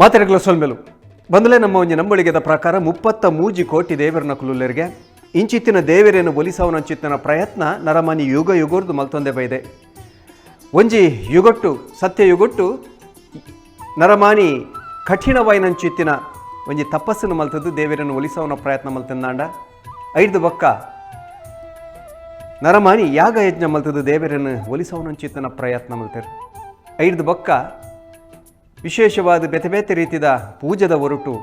ಮಾತೆರೆಗ್ಲ ಸೊಲ್ಮೆಲು ಬಂದಲೇ ನಮ್ಮ ಒಂಜಿ ನಂಬಳಿಗೆದ ಪ್ರಕಾರ 33 ಕೋಟಿ ದೇವರನ ಕುಲುಲ್ಲೆರ್ಗೆ ಇಂಚಿತ್ತಿನ ದೇವರೇನು ಒಲಿಸವನಂಚಿತ್ತಿನ ಪ್ರಯತ್ನ ನರಮಾನಿ ಯುಗ ಯುಗೋರ್ದು ಮಲ್ತೊಂದೆ ಬೈದೆ. ಒಂಜಿ ಯುಗೊಟ್ಟು ಸತ್ಯ ಯುಗೊಟ್ಟು ನರಮಾನಿ ಕಠಿಣವಾಯಿನಂಚಿತ್ತಿನ ಒಂಜಿ ತಪಸ್ಸನ್ನು ಮಲ್ತದ್ದು ದೇವರನ್ನು ಒಲಿಸವನ ಪ್ರಯತ್ನ ಮಲ್ತಂದಾಂಡ. ಐದು ಬೊಕ್ಕ ನರಮಾನಿ ಯಾಗ ಯಜ್ಞ ಮಲ್ತದ್ದು ದೇವರನ್ನು ಒಲಿಸವನಂಚಿತ್ತನ ಪ್ರಯತ್ನ ಮಲ್ತರು. ಐದು ಬೊಕ್ಕ ವಿಶೇಷವಾದ ಬೇತೆ ಬೇತೆ ರೀತಿಯ ಪೂಜೆದ ಹೊರಟು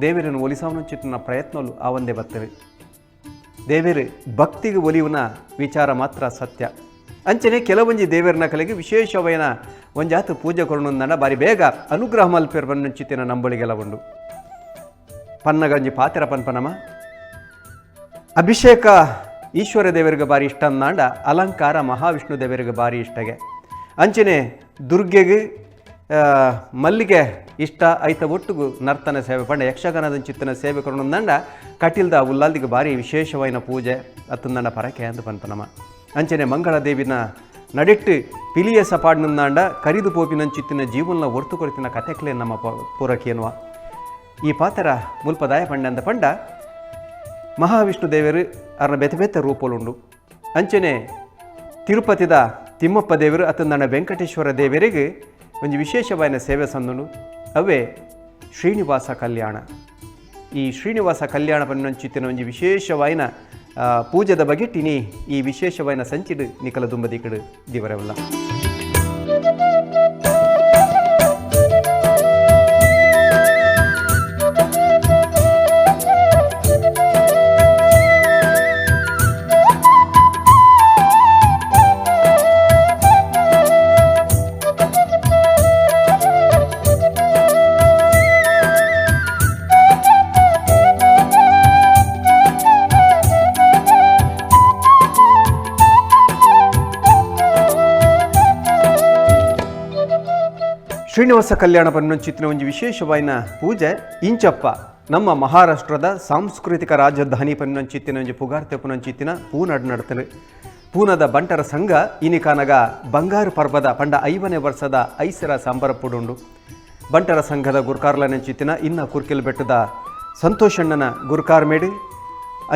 ದೇವರನ್ನು ಒಲಿಸವನಂಚಿತ್ತನ ಪ್ರಯತ್ನಲು ಆ ಒಂದೇ ಬರ್ತವೆ. ದೇವರು ಭಕ್ತಿಗೆ ಒಲಿಯುವನ ವಿಚಾರ ಮಾತ್ರ ಸತ್ಯ. ಅಂಚನೆ ಕೆಲವೊಂಜಿ ದೇವರನ ಕಲೆಗೆ ವಿಶೇಷವೈನ ಒಂಜಾತು ಪೂಜೆ ಕೊರೊಂದನ ಬಾರಿ ಬೇಗ ಅನುಗ್ರಹ ಮಲ್ಪೆರ್ ಬನ್ನಂಚಿತ್ತಿನ ನಂಬಳಿಗೆಲ್ಲ ಉಂಡು. ಪನ್ನಗಂಜಿ ಪಾತೆರ ಪನ್ಪನಮ ಅಭಿಷೇಕ ಈಶ್ವರ ದೇವರಿಗೆ ಬಾರಿ ಇಷ್ಟ ಅಂದಾಂಡ ಅಲಂಕಾರ ಮಹಾವಿಷ್ಣು ದೇವರಿಗೆ ಬಾರಿ ಇಷ್ಟಗೆ. ಅಂಚನೆ ದುರ್ಗೆಗೆ ಮಲ್ಲಿಗೆ ಇಷ್ಟ ಐತ ಒಟ್ಟುಗು ನರ್ತನ ಸೇವೆ ಪಂಡ ಯಕ್ಷಗಾನದ ಚಿತ್ತನ ಸೇವೆ ಕೊರೊಂದಂಡ ಕಟಿಲ್ದ ಉಲ್ಲಾಲ್ದಿಗೆ ಬಾರಿ ವಿಶೇಷವಾಯಿನ ಪೂಜೆ ಅತ್ತಂದಂಡ ಪರಕೆ ಅಂದು ಪನ್ಪನಮ. ಅಂಚನೆ ಮಂಗಳ ದೇವಿನ ನಡಿಟ್ಟು ಪಿಲಿಯ ಸಪಾಡ್ನಂದಾಂಡ ಕರಿದು ಪೋಪಿನಂಚಿತ್ತಿನ ಜೀವನ ಒರ್ತು ಕೊರಿತಿನ ಕತೆಕ್ಲೆ ನಮ್ಮ ಪೂರಕೇನುವ ಈ ಪಾತರ ಮುಲ್ಪದಾಯ ಪಂಡಂದ ಪಂಡ ಮಹಾವಿಷ್ಣು ದೇವರು ಅರ್ನ ಬೆತೆ ಬೆತೆ ರೂಪಲುಂಡು. ಅಂಚನೆ ತಿರುಪತಿದ ತಿಮ್ಮಪ್ಪ ದೇವರು ಅತಂದಣ ವೆಂಕಟೇಶ್ವರ ದೇವರಿಗೆ ಒಂಜಿ ವಿಶೇಷವಾಯಿನ ಸೇವೆ ಸಂದುಂಡು. ಅವೇ ಶ್ರೀನಿವಾಸ ಕಲ್ಯಾಣ. ಈ ಶ್ರೀನಿವಾಸ ಕಲ್ಯಾಣ ಪನ್ನಂಚಿತ್ತಿನ ಒಂಜಿ ವಿಶೇಷವಾಯಿನ ಪೂಜೆದ ಬಗ್ಗೆ ಟಿನಿ ಈ ವಿಶೇಷವಾಯಿನ ಸಂಚಿಡು ನಿಕಲ ದುಂಬದಿಕಡು ದಿವರವಲ್ಲ. ಶ್ರೀನಿವಾಸ ಕಲ್ಯಾಣ ಪನ್ನಂಚಿತ್ತಿನ ಒಂಜಿ ವಿಶೇಷವಾಯಿನ ಪೂಜೆ ಇಂಚಪ್ಪ ನಮ್ಮ ಮಹಾರಾಷ್ಟ್ರದ ಸಾಂಸ್ಕೃತಿಕ ರಾಜಧಾನಿ ಪನ್ನಂಚಿತ್ತಿನ ಒಂಜಿ ಪುಗಾರ್ತೆ ಪುನಂಚಿತ್ತಿನ ಪೂನಡ್ ನಡತಲು. ಪೂನದ ಬಂಟರ ಸಂಘ ಇನಿಕಾನಗ ಬಂಗಾರು ಪರ್ವದ ಪಂಡ 5ನೇ ವರ್ಷದ ಐಸರ ಸಂಬರಪುಡುಂಡು. ಬಂಟರ ಸಂಘದ ಗುರ್ಕಾರ್ಲನಂಚಿತ್ತಿನ ಇನ್ನ ಕುರ್ಕಿಲ್ ಬೆಟ್ಟದ ಸಂತೋಷಣ್ಣನ ಗುರ್ಕಾರ್ಮೇಡು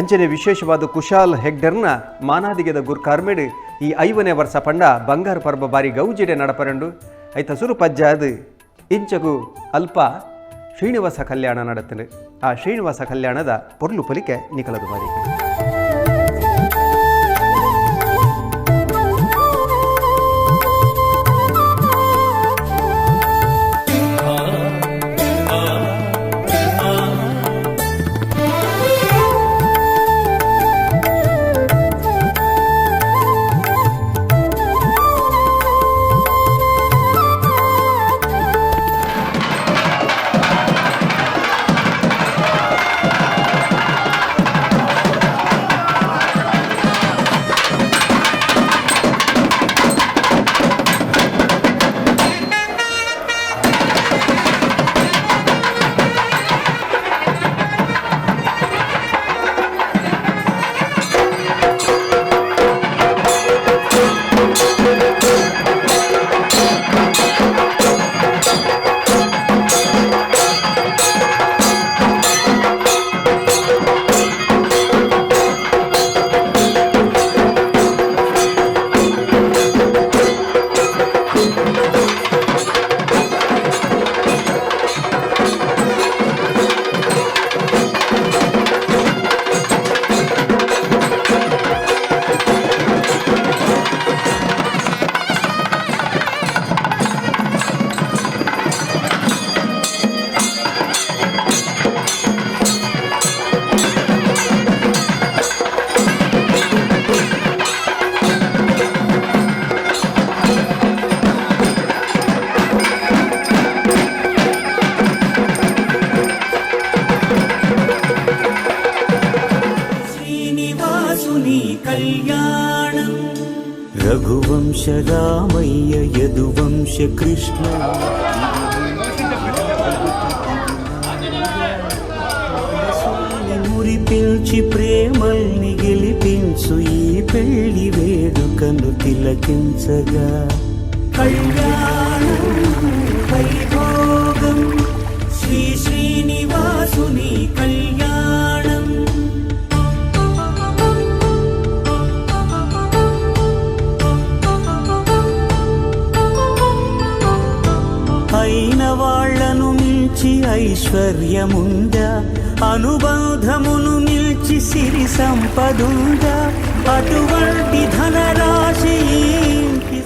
ಅಂಚನೆ ವಿಶೇಷವಾದ ಕುಶಾಲ್ ಹೆಗ್ಡರ್ನ ಮಾನಾದಿಗೆದ ಗುರ್ಕಾರ್ಮೇಡು ಈ 5ನೇ ವರ್ಷ ಪಂಡ ಬಂಗಾರು ಪರ್ವ ಬಾರಿ ಗೌಜಿಡೆ ನಡಪರಂಡು. ಐತ ಸುರು ಪಜ್ಜಾದು ಇಂಚಗು ಅಲ್ಪ ಶ್ರೀನಿವಾಸ ಕಲ್ಯಾಣ ನಡತನು. ಆ ಶ್ರೀನಿವಾಸ ಕಲ್ಯಾಣದ ಪೊರ್ಲು ಪೊಲಿಕೆ ನಿಕಲದು ಬಾರಿ. శ్రీనివాసుని కళ్యాణం. రఘువంశ రామయ్య యదువంశ కృష్ణ మురిపించి ప్రేమల్ని గెలిపించు ఈ పెళ్లి వేడుకను తిలకించగా. కళ్యాణం వైభోగం. ఐశ్వర్యముందా, అనుబంధమును నిల్చి సిరి సంపదుందా, అటువంటి ధనరాశి ఇంటి.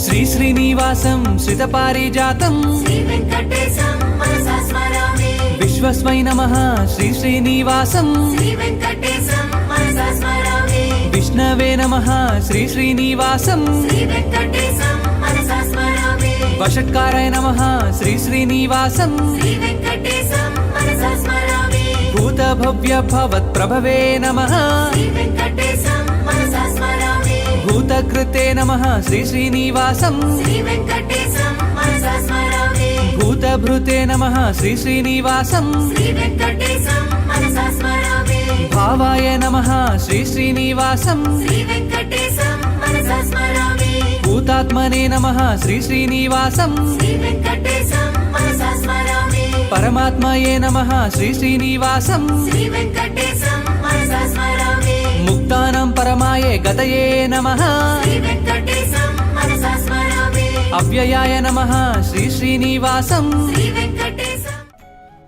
శ్రీ శ్రీనివాసం శ్రితపారిజాతం శ్రీ వెంకటేశం మనసా స్మరామి. విశ్వస్మై నమః శ్రీ శ్రీనివాసం శ్రీ వెంకటేశం మనసా స్మరామి. విష్ణవే నమః శ్రీ శ్రీనివాసం శ్రీ వెంకటేశం మనసా స్మరామి. వషట్కారాయ నమః శ్రీ శ్రీనివాసం శ్రీ వెంకటేశం మనసా స్మరామి. భూత భవ్య భవత్ ప్రభవే నమః శ్రీ వెంకటేశం మనసా స్మరామి. భూతకృతే నమః శ్రీ శ్రీనివాసం శ్రీ వెంకటేశం మనసా స్మరామి. భూతభృతే నమః శ్రీ శ్రీనివాసం శ్రీ వెంకటేశం మనసా స్మరామి. భావాయ నమః శ్రీ శ్రీనివాసం శ్రీ వెంకటేశం మనసా స్మరామి. భూతాత్మనే నమః శ్రీ శ్రీనివాసం శ్రీ వెంకటేశం మనసా స్మరామి. పరమాత్మయే నమః శ్రీ శ్రీనివాసం శ్రీ వెంకటేశం మనసా స్మరామి. ముక్తానాం పరమాయే గతయే నమః శ్రీ వెంకటేశం మనసా స్మరామి. అవ్యయాయ నమః శ్రీ శ్రీనివాసం శ్రీ వెంకటేశం.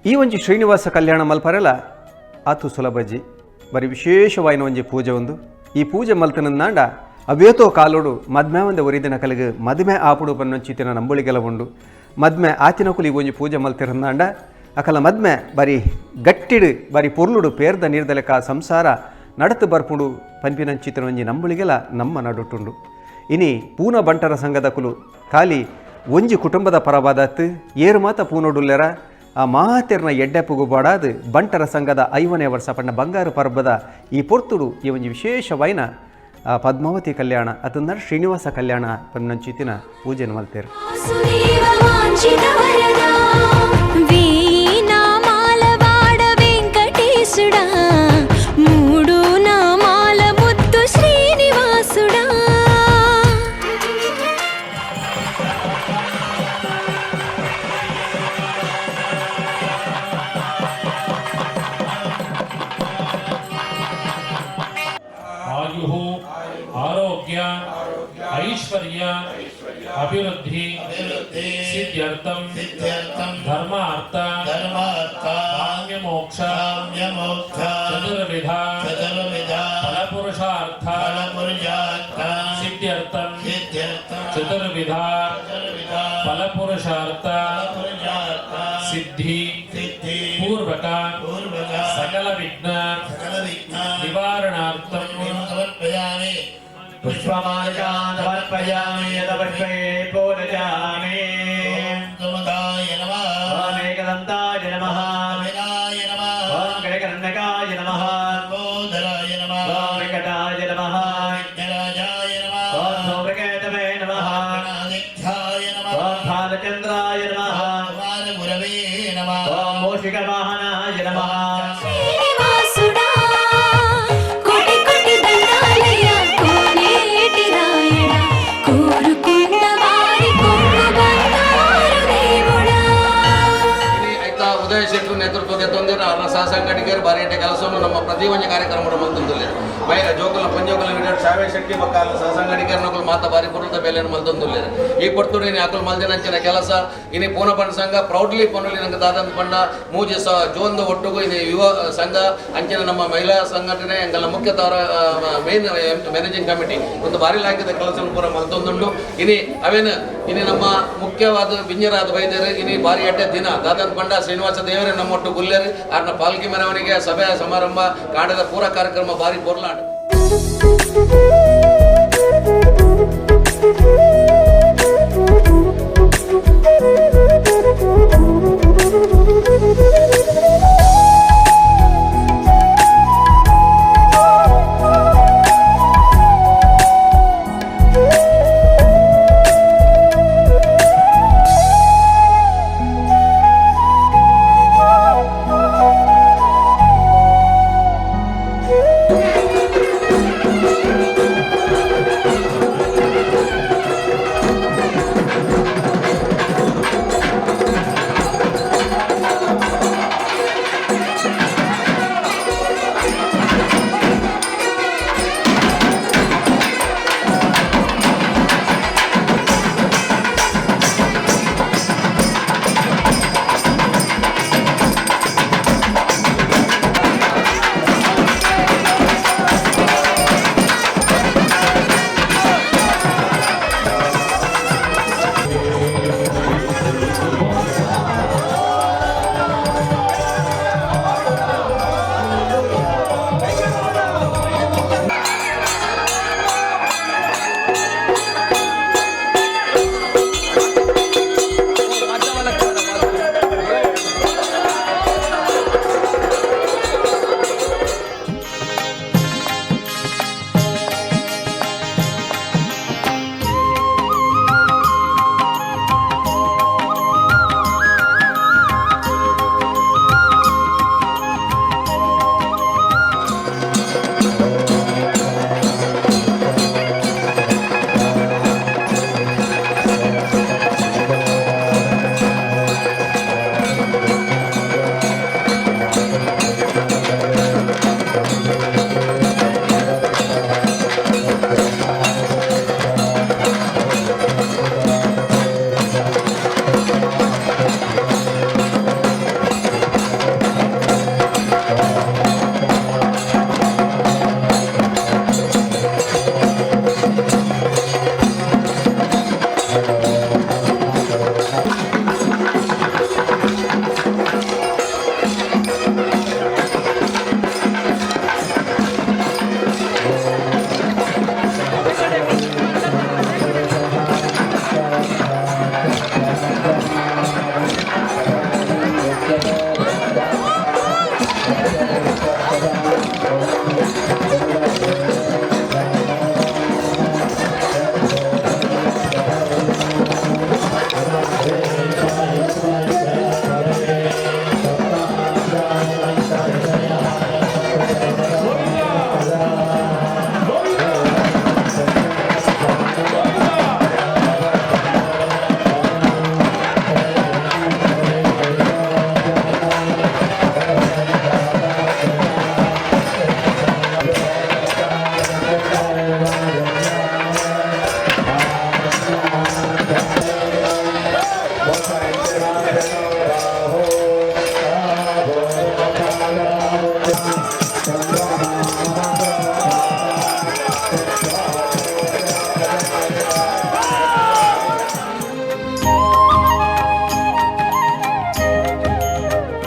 ಈ ಒಂಜಿ ಶ್ರೀನಿವಾಸ ಕಲ್ಯಾಣ ಮಲ್ಪರೆಲ ಆತು ಸುಲಭಜಿ ಬರಿ ವಿಶೇಷವಾಯಿನ ಒಂಜಿ ಪೂಜೆ ಒಂದು. ಈ ಪೂಜೆ ಮಲ್ತನಂದಾಂಡ ಅವೇತೋ ಕಾಲೋಡು ಮದ್ಮೆ ಒಂದೆ ಒರಿದಿನ ಕಲಿಗೆ ಮದುವೆ ಆಪುಡು ಪನ್ನೊಂಚಿತಿನ ನಂಬುಳಿಗೆಲ ಉಂಡು. ಮದ್ಮೆ ಆತಿನಕುಲು ಈ ಒಂಜಿ ಪೂಜೆ ಮಲ್ತಿರಂದಾಂಡ ಅಕಲ ಮದ್ಮೆ ಬರಿ ಗಟ್ಟಿಡು ಬರಿ ಪೊರ್ಲುಡು ಪೇರ್ದ ನೀರ್ದಲೆಕ ಸಂಸಾರ ನಡತು ಬರ್ಪುಡು ಪನ್ಪಿನಂಚಿತಿನ ಒಂಜಿ ನಂಬುಳಿಗೆಲ ನಮ್ಮ ನಡುಟುಂಡು. ಇನಿ ಪೂನ ಬಂಟರ ಸಂಘದ ಕುಲು ಖಾಲಿ ಒಂಜಿ ಕುಟುಂಬದ ಪರವಾದತ್ತು ಏರು ಮಾತ ಪೂನೊಡುಲ್ಲೆರ ಆ ಮಾತೆರ್ನ ಎಡ್ಡೆಪ್ಪುಗು ಬಾಡಾದು ಬಂಟರ ಸಂಘದ 50ನೇ ವರ್ಷ ಪಣ್ಣ ಬಂಗಾರು ಪರ್ಬದ ಈ ಪೊರ್ತುಡು ಈ ಒಂಜಿ ವಿಶೇಷವಾಯಿನ ಆ ಪದ್ಮಾವತಿ ಕಲ್ಯಾಣ ಅತಂದ್ರೆ ಶ್ರೀನಿವಾಸ ಕಲ್ಯಾಣ ಪನ್ನಂಚಿತಿನ ಪೂಜೆನ ಮಲ್ತೇರು. వీనామాలవాడ వెంకటేశుడా, మూడు నామాల ముద్దు శ్రీనివాసుడా. आयुः आरोग्य ऐश्वर्य अभिवृद्धि सिद्ध्यर्थं धर्मार्थ काम्यमोक्ष चतुर्विध फलपुरुषार्थ सिद्ध्यर्थं चतुर्विध फलपुरुषार्थ सिद्धि पूर्वक सकल विघ्न निवारणार्थं समर्पयामि पुष्पमालिकान् समर्पयामि यदपुष्पे पूजयामि। మూషికవాహనాయ నమః. శ్రీనివాసుడా కోటి కోటి దండాలయ్య కోనేటి రాయడా కోరుకున్న వారి కొంగు బంగారు దేవుడా. ಆಯ್ತಾ ಉದಯ ಶೆಟ್ಟರು ನೇತೃತ್ವಕ್ಕೆ ತೊಂದರೆ ಅವರ ಸಹಸಂಘಟಿಗರು ಬಾರಿ ಎಡ್ಡೆ ಕೆಲಸವನ್ನು ನಮ್ಮ ಪ್ರತಿ ಒಂಜಿ ಕಾರ್ಯಕ್ರಮ ಮಲ್ತೊಂದುಲ್ಲೆರ್. ಮೈರ ಜೋಕುಲ ಪಂಜೋಕುಲ ವಿಡರ್ ಶಾವೆ ಶೆಟ್ಟಿ ಬೊಕ್ಕ ಅಲ್ಲ ಸಹಸಂಘಟಿಗರನಕುಲು ಮಾತ ಬಾರಿ ಪೊರ್ಲುದ ಬೇಲೆನ್ ಮಲ್ತೊಂದುಲ್ಲೆರ್. ಈ ಪೊರ್ತುಡು ಇನಿ ಅಕುಲು ಮಲ್ದಿನಂಚಿನ ಕೆಲಸ ಇನಿ ಪೂನ ಪಂಡ ಸಂಘ ಪ್ರೌಡ್ಲಿ ಪೊನುಲಿ ನಂಗೆ ದಾದಂತ ಪಂಡ ಮೂಜಿ ಸ ಜೋನ್ದ ಒಟ್ಟುಗು ಇನಿ ಯುವ ಸಂಘ ಅಂಚಿನ ನಮ್ಮ ಮಹಿಳಾ ಸಂಘಟನೆ ಎಂಗಲ ಮುಖ್ಯ ತಾರ ಮೇನ್ ಮ್ಯಾನೇಜಿಂಗ್ ಕಮಿಟಿ ಒಂದು ಬಾರಿ ಲಾಗಿದ ಕೆಲಸ ಪೂರ ಮಲ್ತೊಂದುಂಡು. ಇನಿ ಅವೇನು ಇನಿ ನಮ್ಮ ಮುಖ್ಯವಾದ ಬಿಂಜರಾದ ವೈದ್ಯರು ಇನಿ ಬಾರಿ ಎಡ್ಡೆ ದಿನ ದಾದಂತ ಪಂಡ ಶ್ರೀನಿವಾಸ ದೇವರೇ ನಮ್ಮೊಟ್ಟು ಗುಲ್ಲೇರು ಆರ್ನ ಪಾಲ್ಕಿ ಮೆರವಣಿಗೆ ಸಭೆ ಸಮಾರಂಭ ಕಾಡದ ಪೂರ ಕಾರ್ಯಕ್ರಮ ಬಾರಿ ಪೊರ್ಲಾಂಡ್.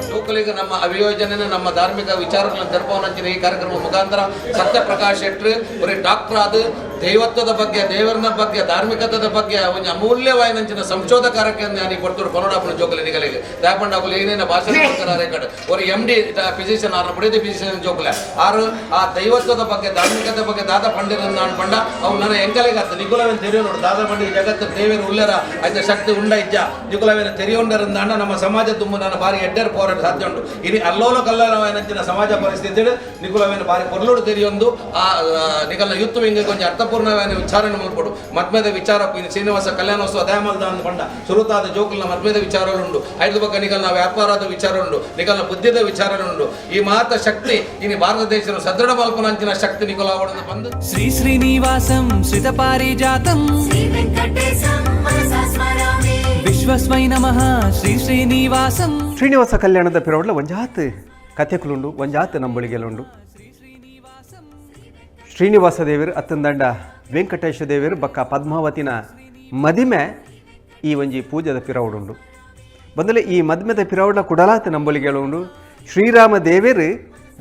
ಜೋಕುಲಿಗೆ ನಮ್ಮ ಅಭಿಯೋಜನೆ ನಮ್ಮ ಧಾರ್ಮಿಕ ವಿಚಾರಗಳನ್ನು ತೆರಪವನಂಚಿನ ಈ ಕಾರ್ಯಕ್ರಮ ಮುಖಾಂತರ ಸತ್ಯಪ್ರಕಾಶ್ ಶೆಟ್ರು ಒರೇ ಡಾಕ್ಟರ್ ಆದ ದೈವತ್ವದ ಬಗ್ಗೆ, ದೇವರನ ಬಗ್ಗೆ, ಧಾರ್ಮಿಕತೆದ ಬಗ್ಗೆ ಒಂಜಿ ಅಮೂಲ್ಯವಾಯಿನಂಚಿನ ಸಂಶೋಧಕಾರಕ್ಕೆ ನಾನು ಕೊಡ್ತರು ಪನೋಡಾಪುನ ಜೋಕುಲೆ ನಿಗಲಿಗೆ ದಾಯಪಂಡ ಅಕುಲು ಏನೇನ ಭಾಷಣ ಕೊಡ್ತಾರೆ ರೆಕಾರ್ಡ್ ஒரு ಎಂ ಡಿ ಫಿಸಿಷಿಯನ್ ಆರ್ನ ಬುಡಿದ ಫಿಸಿಷಿಯನ್ ಜೋಕುಲೆ ಆರು ಆ ದೈವತ್ವದ ಬಗ್ಗೆ ಧಾರ್ಮಿಕತೆ ಬಗ್ಗೆ ದಾದ ಪಂಡಿರ ನಾನು ಪಂಡ ಅವು ನನ್ನ ಎಂಕಲೆಗೆ ಅತ್ತ ನಿಕುಲವೇನು ತೆರಿಯೋ ನೋಡು ದಾದ ಪಂಡಿತ ಜಗತ್ತು ದೇವರು ಉಲ್ಲರ ಆಯ್ತ ಶಕ್ತಿ ಉಂಡ ಇಜ್ಜ ನಿಕುಲವೇನು ತೆರಿಯೊಂಡರಂದಾಂಡ ನಮ್ಮ ಸಮಾಜ ತುಂಬ ನಾನು ಬಾರಿ ಎಡ್ಡರ್ ಹೋರಾಟ ಸಾಧ್ಯ ಉಂಟು. ಇನಿ ಅಲ್ಲೋಲ ಕಲ್ಲೋಲವಾಯಿನಂಚಿನ ಸಮಾಜ ಪರಿಸ್ಥಿತಿ ನಿಕುಲವೇನು ಬಾರಿ ಪೊರ್ಲುಡು ತೆರಿಯೊಂದು ಆ ನಿಕಲ್ನ ಯುತ್ತು ಹಿಂಗೆ ಕೊಂಚ ಅರ್ಥಪೂರ್ಣವಾದ ವಿಚಾರಣೆ ಮಲ್ಪಡು ಮದ್ಮೇದ ವಿಚಾರ ಇನ್ನು ಶ್ರೀನಿವಾಸ ಕಲ್ಯಾಣೋತ್ಸವ ದಯಮಲ್ದ ಅಂದ್ ಪಂಡ ಸುರುತಾದ ಜೋಕುಲ್ನ ಮದ್ಮೇದ ವಿಚಾರಗಳುಂಡು, ಐದು ಬೊಕ್ಕ ನಿಕಲ್ನ ವ್ಯಾಪಾರದ ವಿಚಾರ ಉಂಡು, ನಿಕಲ್ನ ಬುದ್ಧಿದ ವಿಚಾರ ಉಂಡು. ಈ ಮಾತ ಶಕ್ತಿ ಇನಿ ಭಾರತ ದೇಶದ ಸದೃಢ ಮಲ್ಪನಂಚಿನ ಶಕ್ತಿ ನಿಕುಲಾವಡನ್ನು ಬಂದು ಶ್ರೀ ಶ್ರೀನಿವಾಸಂ ಶ್ರಿತ ಪಾರಿಜಾತಂ శ్రీ వెంకటేశం మనసా స్మరామి. ವಿಶ್ವಸ್ಮೈ ನಮಃ ಶ್ರೀ ಶ್ರೀನಿವಾಸಂ. ಶ್ರೀನಿವಾಸ ಕಲ್ಯಾಣದ ಪಿರವಡ್ಲ ಒಂಜಾತ್ ಕಥೆಕುಲುಂಡು, ಒಂಜಾತ್ ನಂಬಳಿಗೆಲುಂಡು. ಶ್ರೀನಿವಾಸ ದೇವರು ಅತ್ತಂದಂಡ ವೆಂಕಟೇಶ ದೇವರು ಬಕ್ಕ ಪದ್ಮಾವತಿನ ಮದಿಮೆ ಈ ಒಂಜಿ ಪೂಜೆದ ಪಿರವಡುಂಡು. ಬಂದಲೆ ಈ ಮದ್ಮೆದ ಪಿರವಡ್ಲ ಕುಡಲಾತ ನಂಬಳಿಗೆಲುಂಡು. ಶ್ರೀರಾಮ ದೇವರು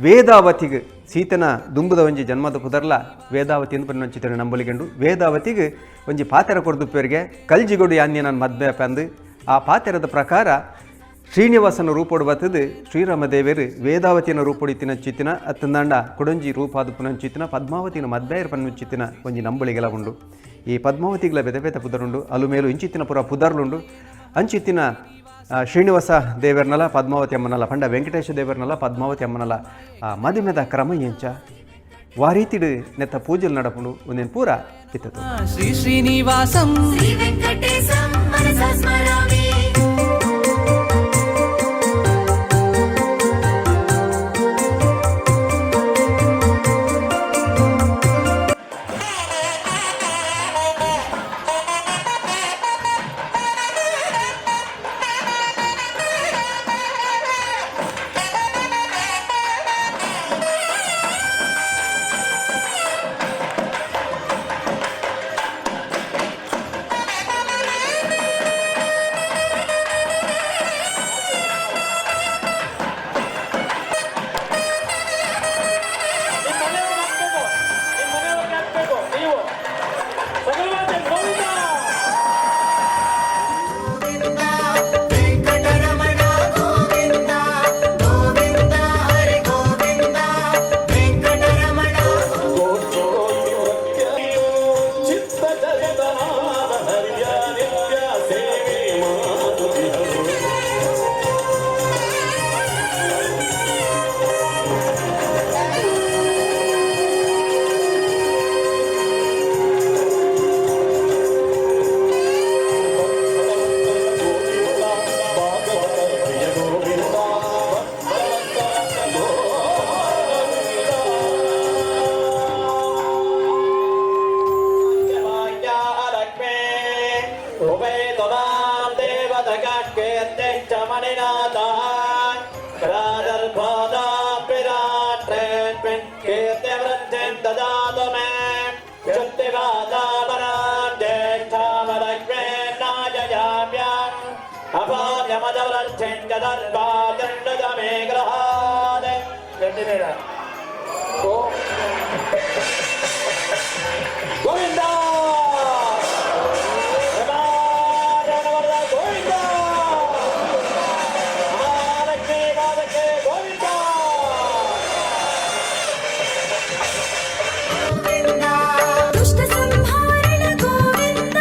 ವೇದಾವತಿಗೆ ಸೀತನ ದುಂಬುದ ಒಂಜಿ ಜನ್ಮದ ಪುದರ್ಲ ವೇದಾವತಿ ಎಂದು ಪನ್ನೊಂಚಿತನ ನಂಬಲಿಗೆಂಡು. ವೇದಾವತಿಗೆ ಒಂಜಿ ಪಾತೆರ ಕೊರ್ದುಪ್ಪೇರಿಗೆ ಕಲ್ಜಿಗೊಡು ಯಾನ್ಯ ನಾನು ಮದ್ಮೆ ಪಂದು ಆ ಪಾತೆರದ ಪ್ರಕಾರ ಶ್ರೀನಿವಾಸನ ರೂಪೊಡು ಬತ್ತದು ಶ್ರೀರಾಮ ದೇವರು ವೇದಾವತಿನ ರೂಪೊಡು ಚಿತ್ತಿನ ಅತ್ತಂದಾಂಡ ಕೊಡೊಂಜಿ ರೂಪಾದ ಪುನಂಚಿತ್ತಿನ ಪದ್ಮಾವತಿನ ಮದ್ಬೇರ್ ಪನ್ನುಂಚಿತ್ತಿನ ಒಂಜಿ ನಂಬಳಿಗೆಲ ಉಂಡು. ಈ ಪದ್ಮಾವತಿಗಳ ಬೆದೆ ಬೇತೆ ಪುದರುಂಡು, ಅಲುಮೇಲು ಇಂಚಿತ್ತಿನ ಪುರ ಪುದರ್ಲುಂಡು. ಅಂಚಿತ್ತಿನ ಶ್ರೀನಿವಾಸ ದೇವರ್ನಲ ಪದ್ಮಾವತಿ ಅಮ್ಮನಲ ಪಂಡ ವೆಂಕಟೇಶ ದೇವರ್ನಲ ಪದ್ಮಾವತಿ ಅಮ್ಮನಲ ಮದಿಮೆದ ಕ್ರಮ ಎಂಚ ವಾರೀತಿಡು ನೆತ್ತ ಪೂಜೆಲ್ ನಡಪುಂಡು ಒಂದೇನು ಪೂರ ಇತ್ತದು. ಶ್ರೀ ಶ್ರೀನಿವಾಸಂ శ్రీ వెంకటేశం మనసా స్మరామి. వెంకటరమణ గోవింద గోవింద హరి గోవింద వెంకటరమణ. దుష్ట సంహారణ గోవింద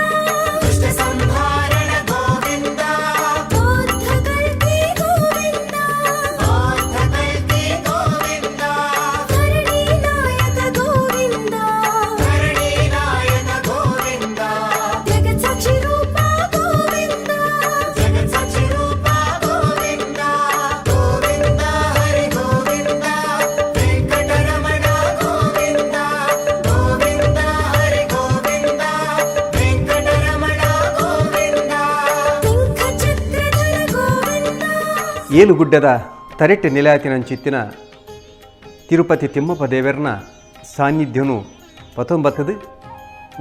దుష్ట సంహారణ గోవింద బౌద్ధ కల్కి గోవింద బౌద్ధ కల్కి గోవింద ధరణి నాయక గోవింద ధరణి నాయక గోవింద జగత్ సాక్షి రూప గోవింద జగత్ సాక్షి రూప గోవింద గోవింద హరి గోవింద వెంకటరమణ గోవింద గోవింద హరి గోవింద వెంకటరమణ గోవింద శంఖ చక్రధర గోవింద. ಏಲುಗುಡ್ಡದ ತರೆಟ್ ನಿಲಯತಿನಂಚಿತ್ತಿನ ತಿರುಪತಿ ತಿಮ್ಮಪ್ಪ ದೇವರನ ಸಾನ್ನಿಧ್ಯನು ಪತ್ತೊಂಬತ್ತದು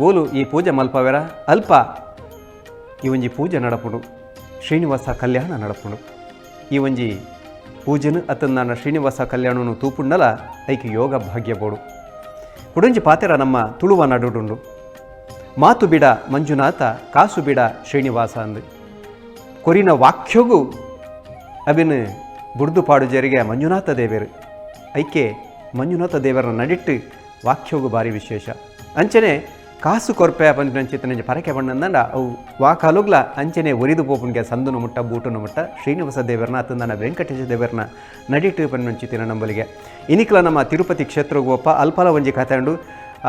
ಓಲು ಈ ಪೂಜೆ ಮಲ್ಪವೆರ ಅಲ್ಪ ಈ ಒಂಜಿ ಪೂಜೆ ನಡಪುಂಡು, ಶ್ರೀನಿವಾಸ ಕಲ್ಯಾಣ ನಡಪುಂಡು. ಈ ಒಂಜಿ ಪೂಜೆನು ಅತ್ತಂದಾನ ಶ್ರೀನಿವಾಸ ಕಲ್ಯಾಣನು ತೂಪುಂಡಲ ಐಕ್ ಯೋಗ ಭಾಗ್ಯ ಬೋಡು. ಕುಡೊಂಜಿ ಪಾತೆರ ನಮ್ಮ ತುಳುವ ನಡುಡುಂಡು, ಮಾತು ಬಿಡ ಮಂಜುನಾಥ, ಕಾಸು ಬಿಡ ಶ್ರೀನಿವಾಸ ಅಂದು. ಕೊರಿನ ವಾಕ್ಯಗೂ ಅವಿನ ಬುಡ್ದು ಪಾಡು ಜರಿಗೆ ಮಂಜುನಾಥ ದೇವರು. ಐಕೆ ಮಂಜುನಾಥ ದೇವರ ನಡಿಟ್ಟು ವಾಕ್ಯೋಗು ಭಾರಿ ವಿಶೇಷ. ಅಂಚನೆ ಕಾಸು ಕೊರ್ಪೆ ಪಂಚಿತನಂಚ ಪರಕೆ ಬಣ್ಣಂದಂಡ ಅವು ವಾಕಾಲುಗ್ಲ ಅಂಚನೆ ಒರಿದು ಪೋಪುನ್ಗೆ ಸಂದನು ಮುಟ್ಟ ಬೂಟನು ಮುಟ್ಟ ಶ್ರೀನಿವಾಸ ದೇವರನ ಅತ್ತಂದನ ವೆಂಕಟೇಶ ದೇವರನ ನಡಿಟ್ಟು ಪನ್ನಂಚಿತಿನ ನಂಬಲಿಗೆ. ಇನಿಕ್ಲ ನಮ್ಮ ತಿರುಪತಿ ಕ್ಷೇತ್ರಗೂ ಒಪ್ಪ ಅಲ್ಪಲ ಒಂಜಿ ಕಥೆಂಡು.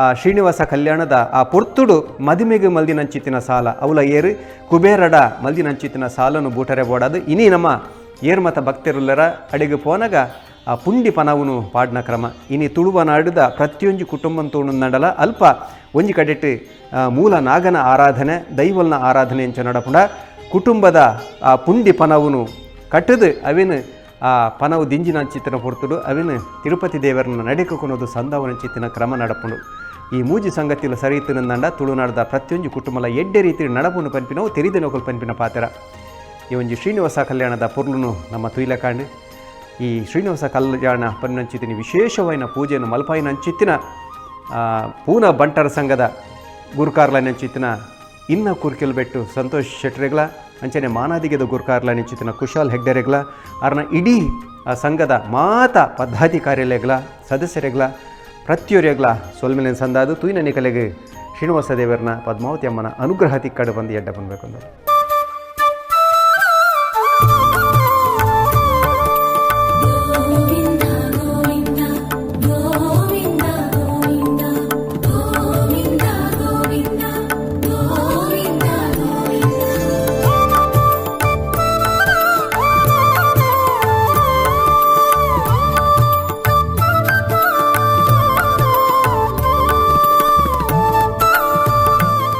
ಆ ಶ್ರೀನಿವಾಸ ಕಲ್ಯಾಣದ ಆ ಪೊರ್ತುಡು ಮದಿಮೆಗೆ ಮಲ್ದಿನಂಚಿತ್ತಿನ ಸಾಲ ಅವಲ ಏರು ಕುಬೇರಡ ಮಲ್ದಿನಂಚಿತ್ತಿನ ಸಾಲನು ಬೂಟರೆ ಬೋಡಾದು. ಇನಿ ನಮ್ಮ ಏರ್ಮತ ಭಕ್ತರುಲ್ಲರ ಅಡಿಗೆ ಪೋನಗ ಆ ಪುಂಡಿ ಪನವುನು ಪಾಡ್ನ ಕ್ರಮ. ಇನಿ ತುಳುವ ನಾಡುದ ಪ್ರತಿಯೊಂಜಿ ಕುಟುಂಬಂ ತೋಣುಂದಂಡಲ ಅಲ್ಪ ಒಂಜಿ ಕಡೆಟ್ ಮೂಲ ನಾಗನ ಆರಾಧನೆ, ದೈವಲ್ನ ಆರಾಧನೆ ಎಂಚ ನಡಪುಂಡ ಕುಟುಂಬದ ಆ ಪುಂಡಿ ಪನವುನು ಕಟ್ಟದು ಅವಿನ ಆ ಪನವು ದಿಂಜಿನಂಚಿತ್ತಿನ ಪೊರ್ತುಡು ಅವಿನ ತಿರುಪತಿ ದೇವರನ್ನ ನಡೆಕ ಕೊನೋದು ಸಂದವನಂಚಿತ್ತಿನ ಕ್ರಮ ನಡಪುಂಡು. ಈ ಮೂಜಿ ಸಂಗತಿಲು ಸರಿತಿನಂದಂಡ ತುಳುನಾಡದ ಪ್ರತಿಯೊಂಜಿ ಕುಟುಂಬಲ ಎಡ್ಡೆ ರೀತಿ ನಡಪುನು ಪನ್ಪಿನವು ತೆರಿದಿನೊಕಲ್ ಪನ್ಪಿನ ಪಾತೆರ. ಈ ಒಂಜಿ ಶ್ರೀನಿವಾಸ ಕಲ್ಯಾಣದ ಪೊರ್ಲುನು ನಮ್ಮ ತುಯ್ಲಕಾಂಡ್. ಈ ಶ್ರೀನಿವಾಸ ಕಲ್ಯಾಣ ಪನ್ನಂಚಿತ್ತಿನ ವಿಶೇಷವಾಯಿನ ಪೂಜೆಯನ್ನು ಮಲ್ಪಾಯಿನಂಚಿತ್ತಿನ ಪೂನ ಬಂಟರ ಸಂಘದ ಗುರುಕಾರ್ಲನಂಚಿತ್ತಿನ ಇನ್ನ ಕುರ್ಕಿಲ್ ಬೆಟ್ಟು ಸಂತೋಷ್ ಶೆಟ್ರೆಗ್ಲ, ಅಂಚನೆ ಮಾನಾದಿಗೆದ ಗುರುಕಾರ್ಲನಂಚಿತ್ತಿನ ಕುಶಾಲ್ ಹೆಗ್ಡೆರೆಗ್ಲ, ಅರ್ನ ಇಡೀ ಆ ಸಂಘದ ಮಾತ ಪದಾಧಿಕಾರಿಲೆಗ್ಲ, ಸದಸ್ಯರೆಗ್ಲ, ಪ್ರತಿಯೊರಿಯಗ್ಲ ಸೊಲ್ಮೆಲಿನ ಸಂದಾದು. ತುಯ್ನ ನಿಕಲೆಗೆ ಶ್ರೀನಿವಾಸ ದೇವರನ, ಪದ್ಮಾವತಿ ಅಮ್ಮನ ಅನುಗ್ರಹ ತಿಕ್ಕಡು ಬಂದು ಎಡ್ಡ ಬನ್ಬೇಕು.